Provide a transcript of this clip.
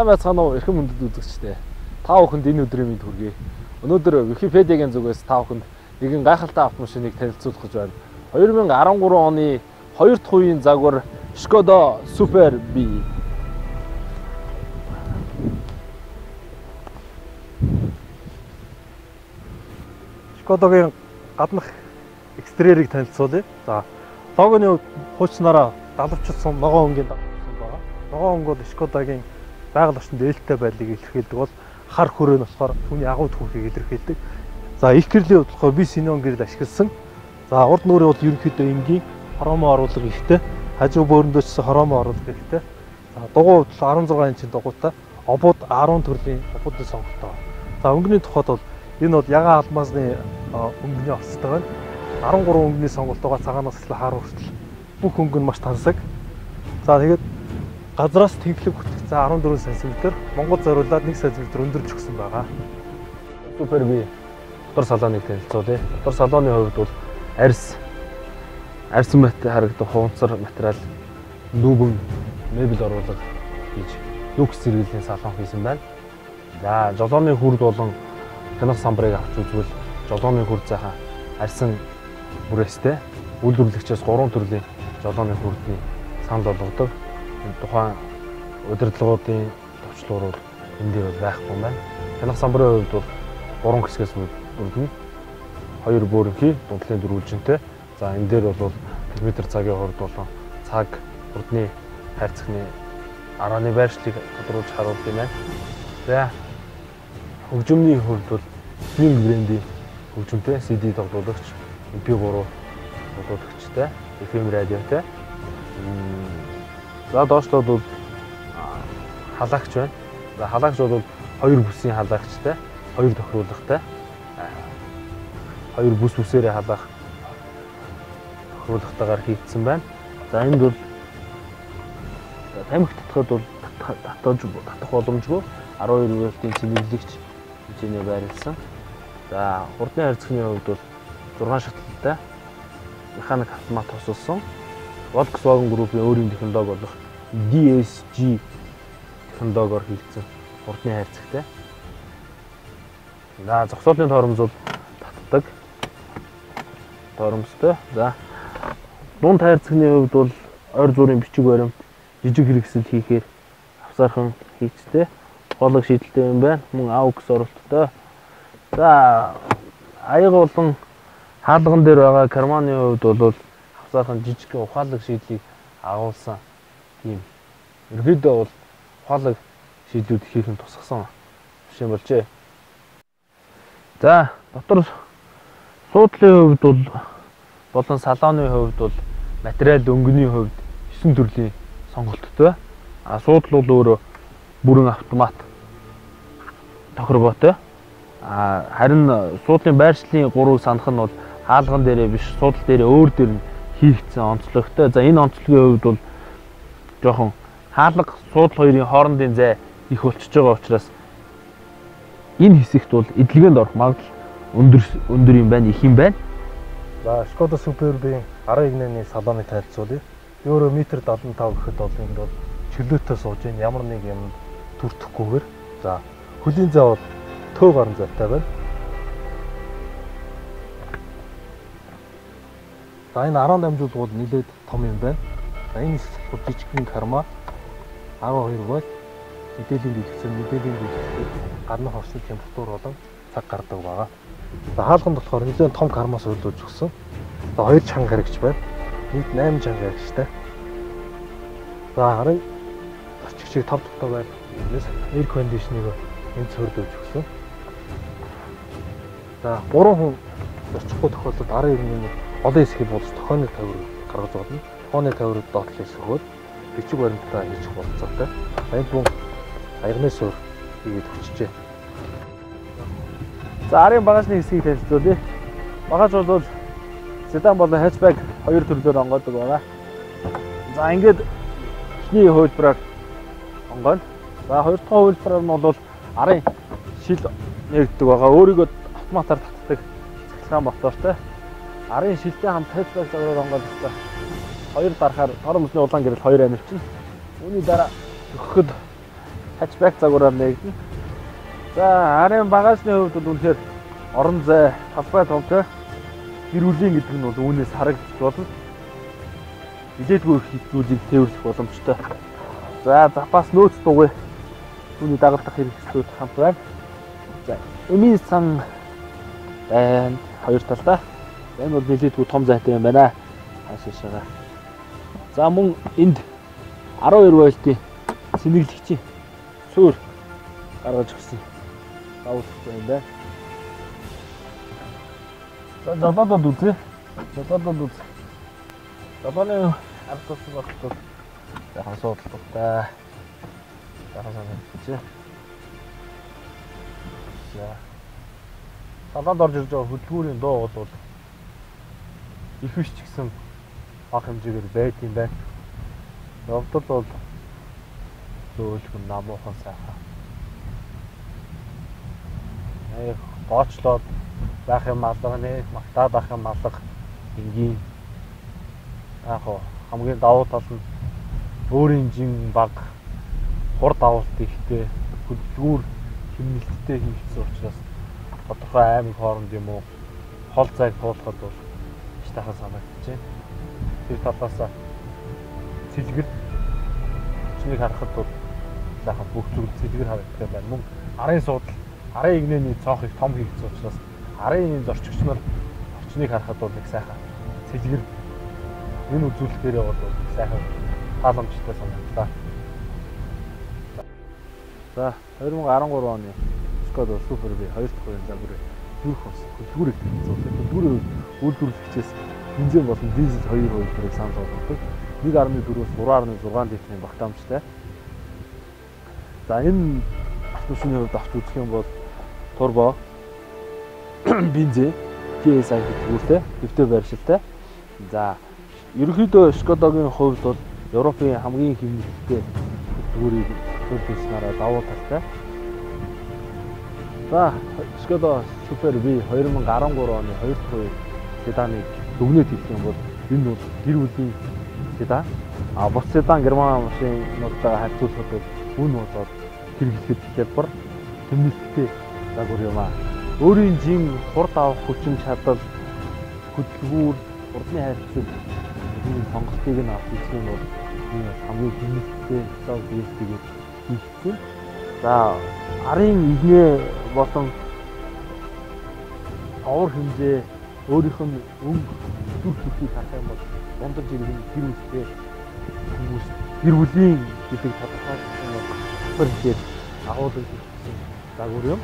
Сайн байцгаана уу эрхэм хүндэт үзэгчдээ. Та бүхэнд энэ өдрийн мэнд хүргэе. Өнөөдөр Википедиагийн зүгээс та бүхэнд нэгэн гайхалтай автомашиныг танилцуулах гэж байна. 2013 оны 2 дахь үеийн загвар Skoda Superb. Skoda-гийн гаднах экстерьерийг танилцуулъя. За, логоны хувьд хуучнараа далавчлсан ногоон өнгийн дагуулсан байгаа. Ногоон өнгө бол Skoda-гийн байгаль орчинд ээлтэй байдлыг илэрхийлдэг бол хар хүрээ нь болохоор түүний агуу түүхийг илэрхийлдэг. За, их гэрлийн хувьд болохоор бисенон гэрэл ашигласан. За, урд нүүрийн бол ерөнхийдөө энгийн хромоо оруулах ихтэй, хажуу бөөрөндөөс хромоо оруулах ихтэй. За, дугуй хувьд 16 инчийн дугуйтай, обууд 10 төрлийн обуудын сонголттой. За, өнгөний тухайд бол энэ бол ягаан алмазны өнгөний орцтой байна. 13 өнгөний сонголт байгаа, цагаанаас эхлээ хар хүртэл бүх өнгө нь маш тансаг. За, тэгээд газраас тэнхлэг хүртэх за 14 см, Монгол зориулаад 1 см өндөрж өгсөн байгаа. Superb дотор салоныг танилцуулъя. Дотор салоны хувьд бол арьс мэт харагдах хуванцар материал, нүүбэн мебель оруулах хийж люкс зэрэглэлийн салон хийсэн байна. За, жолооны хүрд болон хянах самбарыг авч үзвэл жолооны хүрд сайхан арьсан бүрээстэй үйлдвэрлэгчээс 3 төрлийн жолооны хүрдний санал болгодог. Тухайн удирдлагуудын товчлуурууд энэ дээр бол байхгүй юм байна. Хянах самбарын хувьд бол 3 хэсгээс бүрдэнэ. 2 бөөрөнхий, дундлын дөрвөлжинтэй. За, энэ дээр бол километр цагийн хурд болон цаг хурдны хайрцагны арааны байршлыг тодруулж харуулдаг юм байна. За, хөгжмөний хувьд бол Swing брендийн хөгжмөнтэй CD тоглуулагч, MP3 тоглуулагчтай, FM радиотой. За, доошлоод бол халагч байна. За, халагч бол 2 бүсийн халагчтай, 2 тохируулгатай. 2 бүс бүсээрээ халах тохируулгатайгаар хийгдсэн байна. За, энд бол тамхи татахад бол татах боломжгүй 12 вольтын цэнэглэгч хэмжээний байрлсан. За, хурдны хайрцагны хувьд бол 6 шатлалтай механик автомат тусалсан. Volkswagen Group-ийн өөрийн технологи болох DSG технологиор хийгдсэн хурдны хайрцагтай. За, зогсоолын торомс бол татдаг торомстой. За, дунд хайрцагны хувьд бол ойр зуурын бичиг баримт, жижиг хэрэгсэл хийхээр авсаархан хийцтэй, ухаалаг шийдэлтэй юм байна. Мөн AUX оролттой. За, аяга болон хаалган дээр байгаа карманы хувьд бол авсаархан жижиг ухаалаг шийдлийг агуулсан тийм. Ерөнхийдөө бол ухаалаг шийдлүүд хийх нь тусгасан машин болжээ. За, дотор суудлын хувьд бол болон салоны хувьд бол материал өнгөний хувьд 9 төрлийн сонголттой. А суудал бол өөрөө бүрэн автомат тохиргоотой. А харин суудлын байршлын 3-ыг санах нь бол хаалган дээрээ биш, суудал дээрээ өөр дээр нь хийгдсэн онцлогтой. За, энэ онцлогийн хувьд бол жоохон хаалга суудал хоёрын хоорондын зай их болчихж байгаа учраас энэ хэсэгт бол эдлэгэнд орох магадлал өндөр юм байна, их юм байна. За, Skoda Superb-ийн 11-ний салоныг танилцуулъя. Би өөрөө 1.75 м гэхэд бол энд бол чөлөөтэй сууж ийн, ямар нэг юм түртэхгүйгээр. За, хөлийн зай бол төө гарan зайтай байна. За, энэ 10 дамжуулга бол нэлээд том юм байна. За, энэ хэсэг бол жижигхэн карма 12 вольт мэдээллийн дэлгэцэн, мэдээллийн дэлгэцээр гаднах орчны температур болон цаг гардаг байгаа. За, хаалганд болохоор нэлээд том карма суйрлуулж өгсөн. За, 2 чанга хэрэгч байна. Нийт 8 чанга хэрэгчтэй. За, харын орчигчийг 5 дахь байр энэс air conditioning-ыг энд суйрлуулж өгсөн. За, 3 хүн орчихгүй тохиолдолд 11-ний олон хэсгийг болж тохионы тавир гаргаж болно. Тохионы тавирыг доотлыг сөхөөд бичиг баримтаа хийчих болцоотой. Энэ бүн аягны суурь хийгээд өчжээ. За, арын багажны хэсгийг танилцуулъя. Багаж бол седан болон хэтчбэк хоёр төрлөөр онгойдог байгаа. За, ингээд эхний хувилбараар онгойно. За, хоёр дахь хувилбараар нь бол арын шил нэгддэг байгаа. Өөрийгөө автоматар татдаг цахилгаан мотортой. Арын шилтэй хамт хэтчбэк загвараар онгойлгохдоо хоёр дарахаар торон мөсний улаан гэрэл 2 амилчна. Үүний дараа өгөхөд Hatchback загвараар нээгдэнэ. За арын багажны хувьд бол үнэхээр орон зай, талбай томтой. Гэр бүлийн гэдэг нь бол үүнээс харагдаж болно. Нилээдгүй их зүйлийг тээвэрлэх боломжтой. За запас нөөц дугуй түүний дагалдах хэрэгслүүд хамт байна. За эмийн сан байна хоёр талдаа. Энэ бол нилээдгүй том зайтай юм байна. Хаашаашаа. За мөн энд 12 вольтын сэнэглэгчийн суурь гаргаж өгсөн. Давуулсан юм байна. За жолоодод үзье. Жолоодод үзье. Жолооны ард туссан болтол яхан суудалтай. Яхан санагдчих. За. Салаанд орж ирж байгаа хөдөлгүүрийн дуу бол их биш ч гэсэн бага хэмжээгээр байд юм байна. Явдал бол зөөлхөн намуухан сайхан. Нэг гоочлоод байх юм алга, нэг магтаад байх юм алга энгийн. Яг хамгийн давуу тал нь өөрийн жин баг хурд авалт ихтэй, хөдөлгүүр хэмнэлттэй хийгдсэн учраас тодорхой аймаг хооронд юм уу хол зайг туулахад бол их тайхан санагдаж байна. Тэр талаас цэлгэр хүчнийг харахад бол сайхан бүх зүйл цэлгэр харагдах юм байна. Мөн арын суудал, арын игнэний цонх их том хийгдсэн учраас арын зорчигч нар орчныг харахад бол их сайхан цэлгэр энэ үзүүлэлтээрээ бол их сайхан тааламжтай санагдлаа. За 2013 оны Skoda Superb 2 дахь үеийн загвар зүрх бас хөдөлгүүрийг танилцуулах. Хөдөлгүүрийн үйлдвэрлэгчээс бензин болон дизель хоёр хувилбарыг санал болгодог. 1.4-өөс 3.6 литрийн багтаамжтай. За энэ автомашины хувьд авч үзэх юм бол турбо, бензин, TSI хөдөлгүүртэй, дэвтэй байршилтай. За ерөнхийдөө Skoda-гийн хувьд бол Европын хамгийн хэмнэлттэй хөдөлгүүрийг төлөвлөснөөрөө давуу талтай. За Skoda Superb 2013 оны 2 дахь үеийн седаныг дүгнээд хэлэх юм бол энэ бол гэр бүлийн седан. А бус седан герман машинуудтайгаа харьцуулахад бол үн болоод хэрэглэхэд хялбар, хэмнэлттэй загвар юм аа. Өөрийн жин хурд авах хүчин чадал, хөдөлгүүр, хурдны харьцаг энэ сонголтыг нь авч үзэх юм бол энэ бол хамгийн хэмнэлттэй лог биелтэйгээр хийгдсэн. За арын игнэ болон овор хэмжээ өөрийнх нь өнгө дүр төрхийг харах юм бол дундаж иргэн гэр бүлтэй хүмүүс гэр бүлийн гэдэг тодорхойлсон бол хэлээр агуулгын хийгдсэн загвар юм.